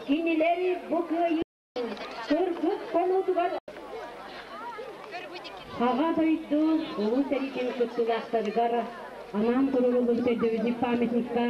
Кинилэр бу кыайыы кыргыз хонуутугар Аҕа дойду Улуу сэриитин кыттыылаахтарыгар анаан туруоруллубут өйдөбүнньүк памятникка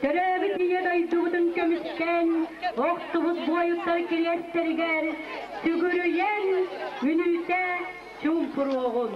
Төрөөбүт ийэ дойдубутун көмүскээн, охтубут буойуттар кириэстэригэр сүгүрүйэн, мүнүүтэ чуумпуруоҕун.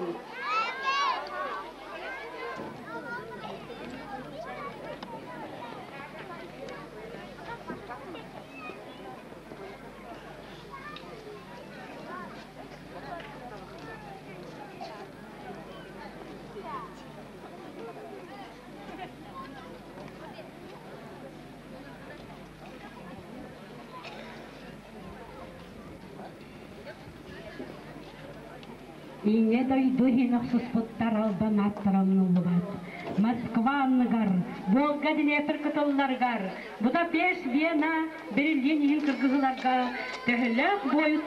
Ийэ дойду иһин охсуспуттар албан ааттара умнуллубат. Москва анныгар, Волга Днепр кытылларыгар, Будапешт, Вена, Берлин иһин кыргыһыыларга төһөлөөх буойут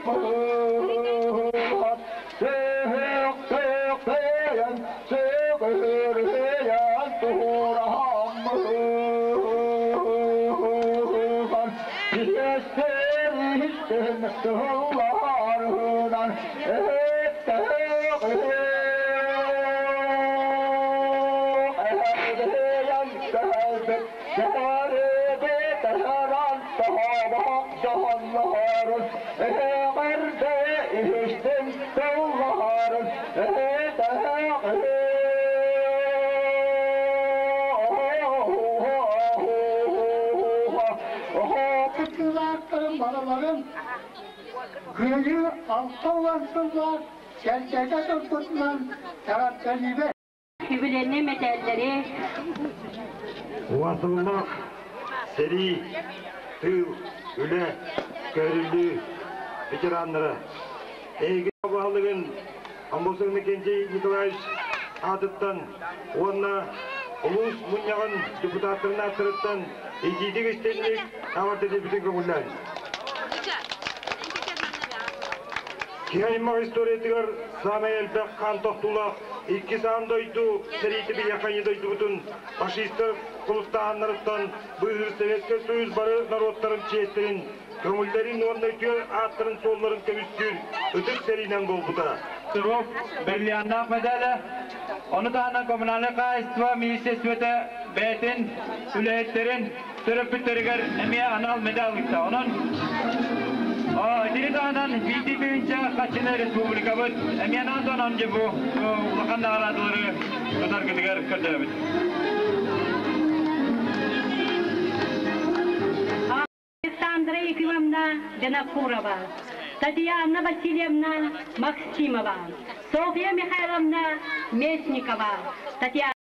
Барыларын Кыайыы 60 сыллаах сэргэтэ турбутунан эҕэрдэлиибэ! Үбүлэнни мэтээллэри Уһатыллах сэрии, тыыл, үлэ, көһөрүллүү ветераннара. Эһиги баһылыгын Амбосов Иннокентий Николаевич аатыттан уонна улуус мунньаҕын депутаттарын ааттарыттан итиитик истинник эҕэрдэлиибитин көҥүллээн. Киһи аймах историятыгар саамай элбэх хаан тохтуулаах иккис аан дойду сэриитэ биһиэхэ ийэ дойдубутун фашистар кулуттааһыннарыттан быыһыыр Советскай Союз бары норуоттарын чиэстэрин, көҥүллэрин уонна үтүө ааттарын-суолларын көмүскүүр ытык сэриинэн буолбута. Сыров бриллианнаах медалэ, ону таһынан коммунальнай хаһаайыстыба министерствота бэйэтин үлэһиттэрин төрөппүттэригэр эмиэ анал медаль ыытта. Онон итини таһынан биирдии тыһыынча хаччыны республикабыт эмиэ анаан онон дьэ бу улахан наҕараадалары тутаргытыгар көрдөһөбүт. Александра Ефимовна Винокурова, Татьяна Васильевна Максимова, Софья Михайловна Местникова, Татьяна.